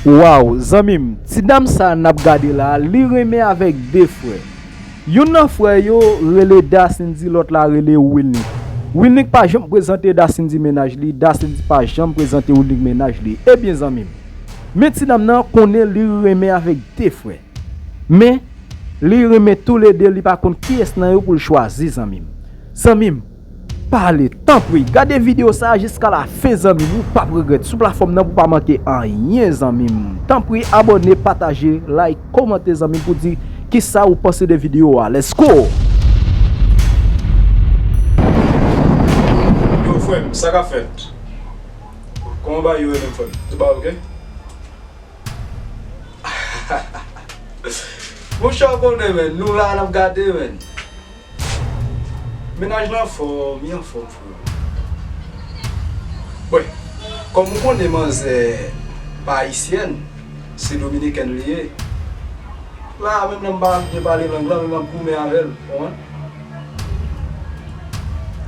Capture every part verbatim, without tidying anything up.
Waw, zanmi m, ti dam sa a n ap gade la a, li renmen avèk de frè. Youn nan frè yo rele Dasindy, lòt la rele Wilnick. Wilnick pa janm prezante Dasindy mennaj li, Dasindy pa janm prezante Wilnick mennaj li. Ebyen, zanmi m, men ti dam nan konnen li renmen avèk de frè. Men, li renmen toulede, li pa konn kiyès nan yo pou l chwazi, zanmi m. Zanmi m, pa ale, tanpri, gade videyo sa a jiska la fen, zanmi m, ou p ap regrèt. Sou platfòm nan pou pa manke anyen, zanmi m. Tanpri, abòne, pataje, like, kòmante, zanmi m, pou di kisa ou panse de videyo a. Let's go! Yo, frè m, sa k ap fèt? Kòman bagay yo ye menm, frè m? Tout bagay oke? Monchè, w konnen, men, nou la, n ap gade, men. Mennaj la anfòm, li anfòm, frè. Bon, kòm ou konnen manzè pa ayisyèn, se dominikèn li ye. La, menm lè m pa byen pale lang lan, men m ap goumen avè l, ou konprann?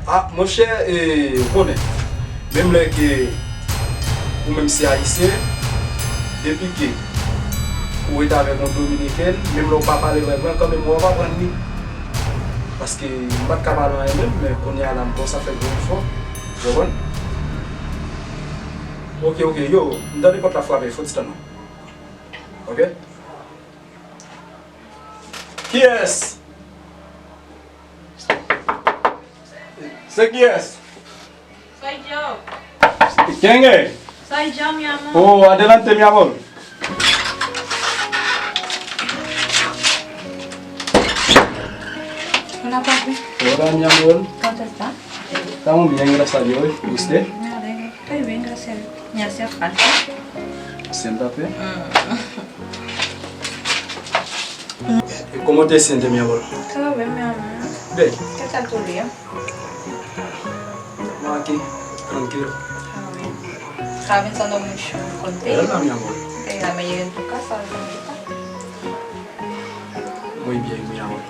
Ah, monchè, e, ou konnen, menm lè ke ou menm se ayisyen, depi ke ou rete avèk yon dominikèn, menm lè w pa pale lang lan, kanmenm w ap aprann li. Paske m pa t ka pale anyen menm, men kounye a la, m kòmanse ap fè gwo efò. Ou konprann? Oke, oke, yo, m tande pòt la frape, fò ti tann non. Oke? Kiyès? Se kiyès? Soy yo. Kenge? Soy yo, mi amor. Oh, adelante, mi amor. Hola, papi. Hola, mi amor. ¿Cómo tú estás? Estamos bien, gracias a Dios. ¿Y usted? Me alegro. Estoy bien, gracias a Dios. Me hacía falta. Siéntate. Mm. ¿Y cómo te sientes, mi amor? Todo bien, mi amor. Bien. ¿Qué tal tu día? Estamos aquí, tranquilo. Ah, bien. Estaba pensando mucho contigo. ¿De verdad, mi amor? Te dije, me llegué en tu casa, ¿dónde estás? Muy bien, mi amor.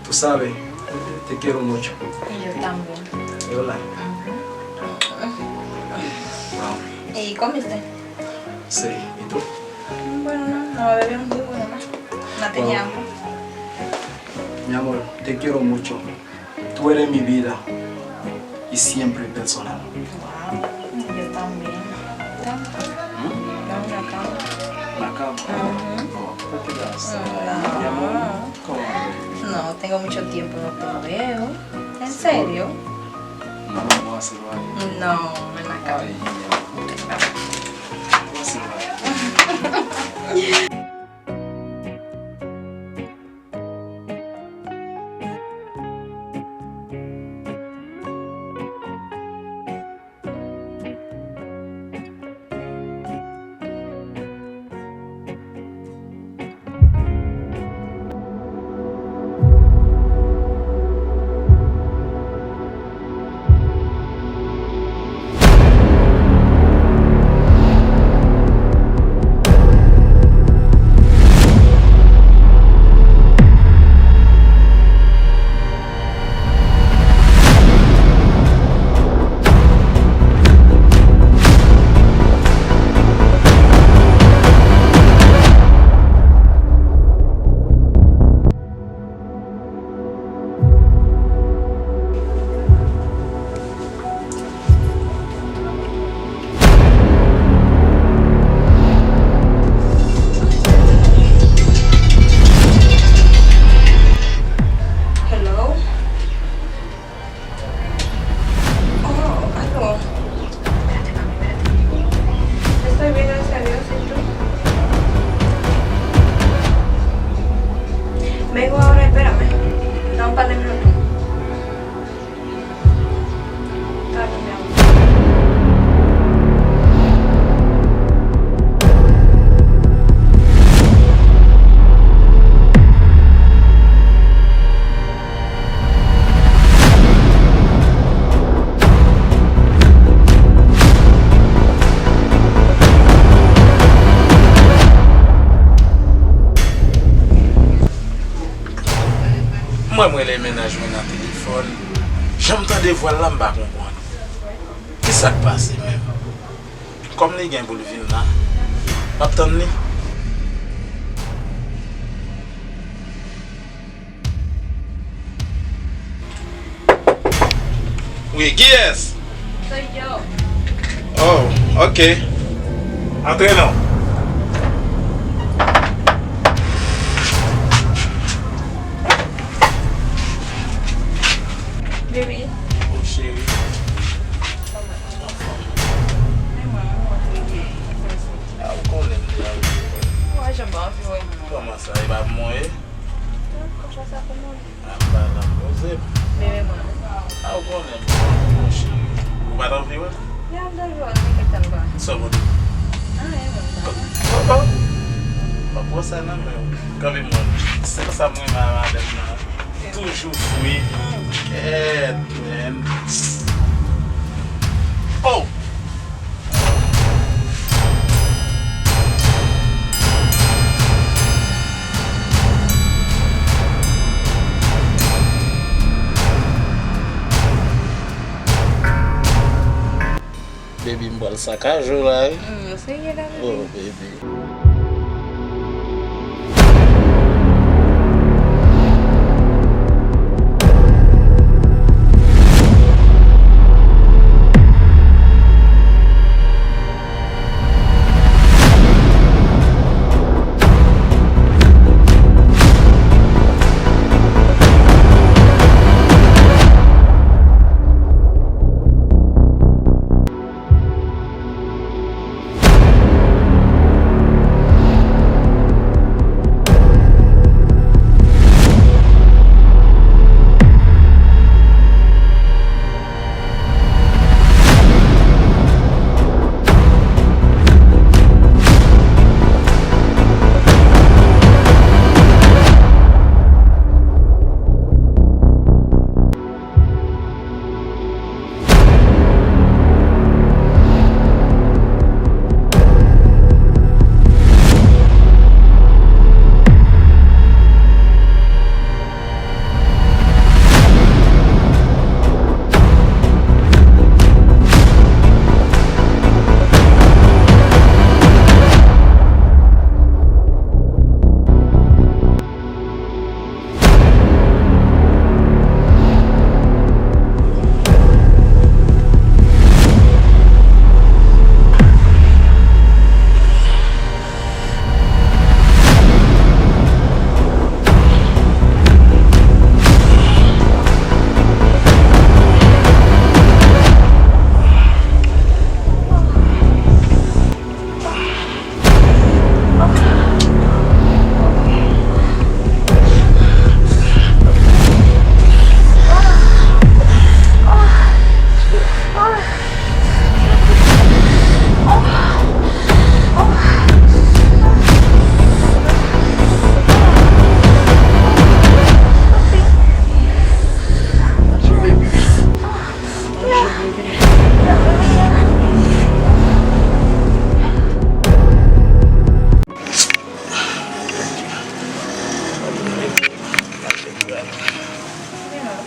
Tú sabes, te quiero mucho. Y yo también. ¿De verdad? Ujú. Wow. ¿Y comiste? Sí, ¿y tú? Bueno, no, no, bebí un jugo nomás. No tenía hambre. Mi amor, te quiero mucho. Tú eres mi vida y siempre personal. Wow, yo también. ¿Mm? Dame una cama. ¿Una cama? Ujú. Oh, ¿qué te pasa? No. Mi amor, ¿cómo? No, tengo mucho tiempo no te veo. ¿En serio? No, vamos a hacerlo ahí. No, ven acá. Ay, mi amor. Vamos a hacerlo ahí. Hello? Oh, aló. Estoy bien, gracias a Dios. ¿Y tú? Vengo ahora, espérame. Da un par de minutos. Está bien, mi amor. M wè m rele mennaj mwen nan telefòn. Jan m tande vwa l la, m pa konprann. Kisa k pase menm? Kòm li gen pou l vin la, M ap tann li. Wi, kiyès? Se yo. Oh, ok. Antre non. Baby. Oh, cheri. Kòman? Anfòm. Men mwen, mwen, mwen, mwen, mwen, mwen. A, ou konnen m te anvi wè. Mwen, jan m anvi wè moun. Kòman sa, e pa pou mwen ye? Konsa sa pou mwen. A, m pa nan poze m. Bebe mwen. A, ou konnen m, mon cheri. Ou pa t anvi wè? Ya, m t anvi wè, men kèk tan m pa. Sa w pote? Anyen, mwen, m pa. Oh, oh. Pa pran sa nan men w. Kanpe mwen. Se sa m renmen a madanm nan. Toujou fri. Kèt, men. Oh! Baby, m pral sakaje w la, wi. Mm, ou serye la, baby? Oh, baby.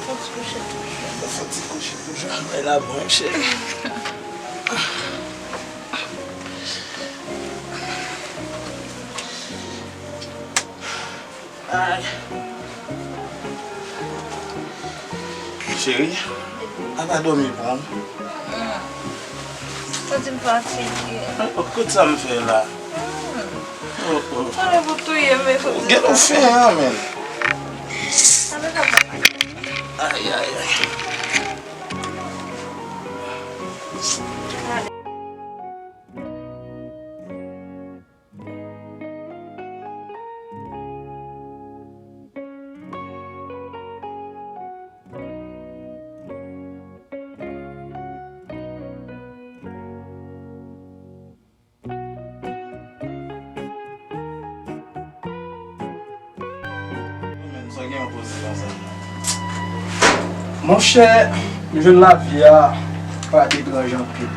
Fò ti kouche toujou. Fò ti kouche toujou. Mwen la bon, cheri. Ay. Cheri, a pa dòmi pran w. Ou di m fatige. Oh, kout sa m fè la. Oh, oh. Pale pou touye m, men fò di sa. Gen ou fen an, men. Ay, ay, ay. Monchè, m jwenn lavi a pa t etranje anpil.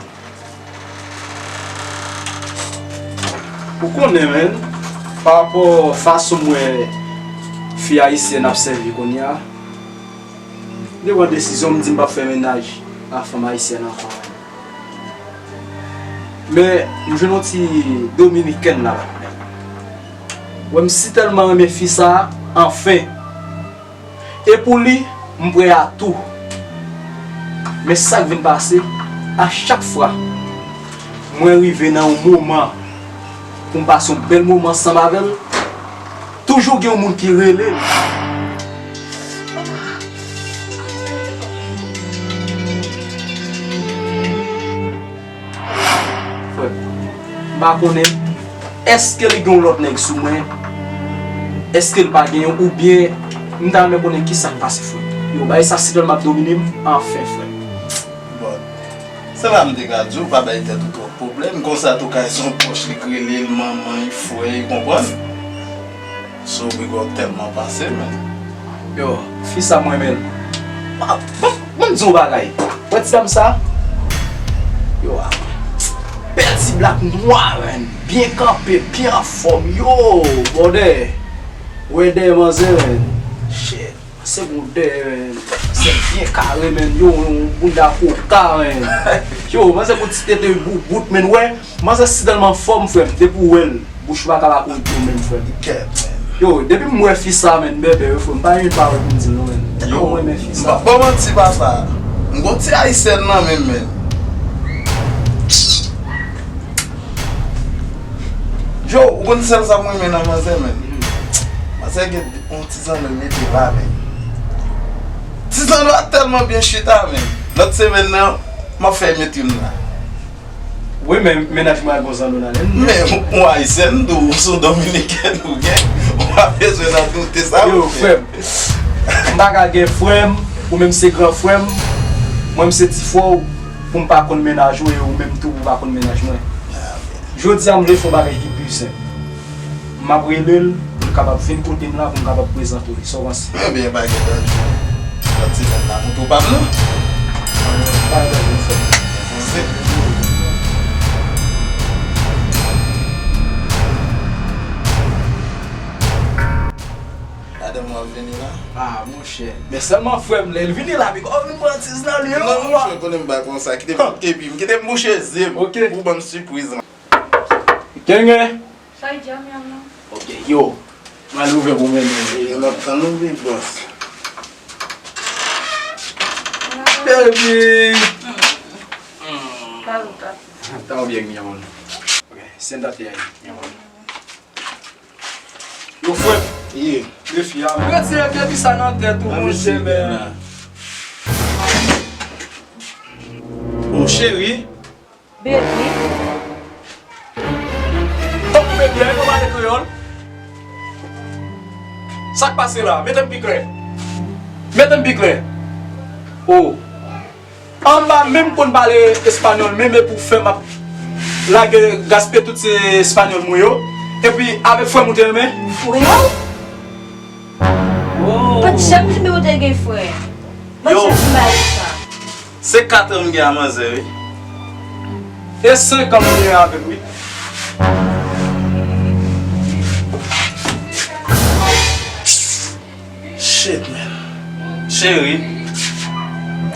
Ou konnen, menn, pa rapò fason m wè fi ayisyèn ap sèvi kounye a, m te pran desizyon, m di m p ap fè mennaj a fanm ayisyèn ankò. Men, m jwenn yon ti dominikèn la. Wè, m si tèlman renmen fi sa, anfen. E pou li, m prè a tou. Men sa k vin pase, a chak fwa mwen rive nan yon moman pou m pase yon bèl moman ansanm avè l, toujou gen yon moun ki rele l. Frè m, m pa konnen, èske li gen yon lòt nèg sou mwen? Èske l pa genyen? Oubyen, m ta renmen konnen kisa k pase, frè m. Yo, bagay sa si tèlman ap domine m, anfen, frè m. Bon, se la m te ka di w, pa bay tèt ou twòp pwoblèm. Konsa tou ka se yon pwòch li k rele l, manman l, frè l, konprann? Sou big w tèlman pase, men. Yo, fi sa m renmen l. Ah, bon, bon, m di yon bagay. Wè ti dam sa? Yo, ah, bèl ti blak nwa, men. Byen kanpe, byen anfòm. Yo, bwòdè. Wè dèyè manzè, men. Shit. Se bon dèyè, men. Se byen kare, men. Yo, yon bounda koka, men. Yo, manzè pou ti tete boubout, men. Wè, manzè si tèlman anfòm, frè m. Depi w wè l, bouch ou pa ka pa kouri pou menm, frè m. Yo, depi m wè fi sa, men, bèbè, yo, frè m, pa gen pawòl pou m di l, non, men. Yo, mwen renmen fi sa. M pa, pa manti, papa. M gon ti ayisyèn nan menm, men. Yo, ou konn sèl sa m renmen nan manzè, men. Manzè gen yon ti zanno l mete la, men. Ti zanno a tèlman byen chita, men. Lòt semèn nan, m ap fè met youn la. Wi, men mennaj mwen a gon zanno nan men l. Men, ou ayisyèn tou, ou se yon dominikèn ou gen, ou pa bezwen nan doute sa. Yo, frè m, m pa ka gen frè m, ou menm se gran frè m, mwen m se ti frè w, pou m pa konn mennaj ou, e ou menm tou, ou pa konn mennaj mwen. Jodi a, m vle fè yon bagay ki pi senp. M ap rele l, pou l kapab vin kote m la, pou m kapab prezante w li. Sa w panse? Ebyen, pa gen danje. Lòt semèn la, mouton pa m nan. Pa gen danje, frè m. Avanse. Madanm w ap vini la. Ah, monchè. Men sèlman frè m, lè l vini la, big, oh, vin pran ti zanno l, yo. Non, monchè, konnen m pa konsa. Kite m, kite m, kite m bouche zye m. Ok. Ou ban m sipriz la. Kengen. Sa y di a, myanm nan? Ok, yo. M al ouvè pou mwen menm. E lòt tan nou vin bòs. Baby! Salut, papi. Tan byen, myanm. Ok, senta te ay, myanm. Yo, frè m. Ye. Defi a, men. Retire defi sa nan tèt ou, monchè, men. Mon cheri. Baby. Tankou baby a, e pou pale kreyòl. Sa k pase la? Mete m pi klè. Mete m pi klè. Oh. Anba menm konn pale espanyòl, menm e pou fè m ap lage gaspiye tout se espanyòl mwen yo. Epi avèk frè m ou te renmen? Frè w? Oh. Mwen pa t janm di m ou te gen frè. Mwen t janm di m bagay sa. Se kat an m gen a manzè, wi. E senk an m gen avè l, wi. Shit, man. Cheri.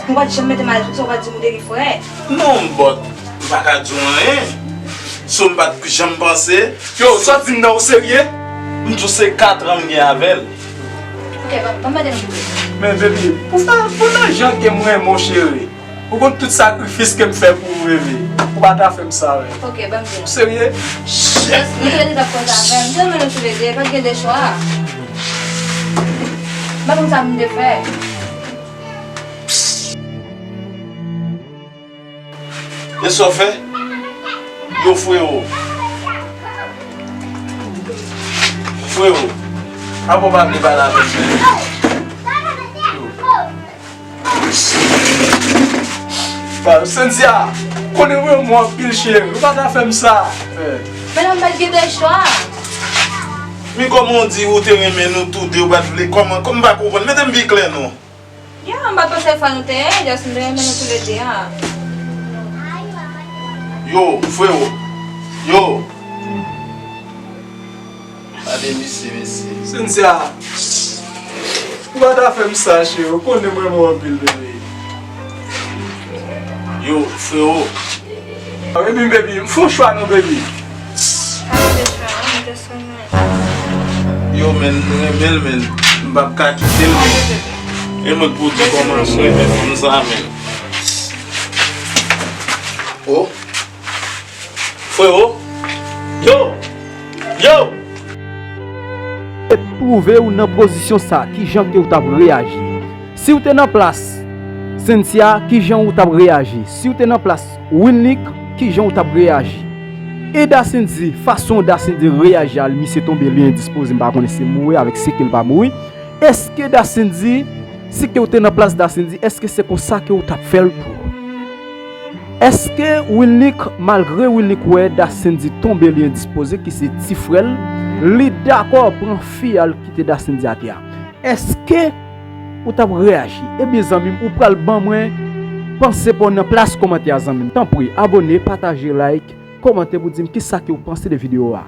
Ou pa t janm mete m alèz, ou pa t di m ou te gen frè. Non, but m pa ka di w anyen. So m pa t janm panse. Yo, sa w di m nan, ou serye? M di w se kat an m gen avè l. Ok, pa, pa mande non pou li. Men, baby, pou sa, pou nan jan ke m renmen w, cheri. Ou konn tout sakrifis ke m fè pou ou, baby. Ou pa ta fè m sa, wi. Ok, ban m di. Ou serye? Shit, man. M te di t ap fè sa avè m. M te renmen nou toulede, pa t gen de chwa. M pa konn sa pou m te fè. E sa w fè? Yo, frewo. Frewo. Apa w pa vle pale avè m, men? Yo. Cynthia, konnen mwen renmen w anpil, cheri. Ou pa ta fè m sa. Men non, m pa t gen de chwa. Men kòman w di ou te renmen nou tou de, ou pa t vle, kòman, kòman, m pa konprann. Mete m pi klè non. Ya, m pa t panse fwa nou te ye, just m te renmen nou toulede a. Yo, frewo. Yo. Gade misye, mesye. Cynthia, ou pa ta fè m sa, cheri. Ou konnen mwen renmen w anpil, bebe. Yo, frewo. Baby, baby, m fè yon chwa non, baby. Yo, men, m renmen l, men m p ap ka kite l, men. E mwen k pou di kòman m renmen fanm sa, men. Oh. Frewo. Yo. Yo. Twouve w nan pozisyon sa, kijan ke w t ap reyaji? Si w te nan plas Cynthia, kijan w t ap reyaji? Si w te nan plas Winlick, kijan w t ap reyaji? E Dasindy, fason Dasindy reyaji a, misye tonbe, li endispoze, m pa konnen si l mouri avèk si ke l pa mouri. Èske Dasindy, si ke w te nan plas Dasindy, èske se konsa ke w t ap fè l tou? Èske Winlick, malgre Winlick wè Dasindy tonbe, li endispoze, ki se ti frè l, li dakò pran fi a, l kite Dasindy atè a? Èske ou t ap reyaji? Ebyen, zanmi m, ou pral ban mwen panse pa w nan plas kòmantè a, zanmi m. Tanpri, abòne, pataje, like, kòmante pou di m kisa ke w panse de videyo a.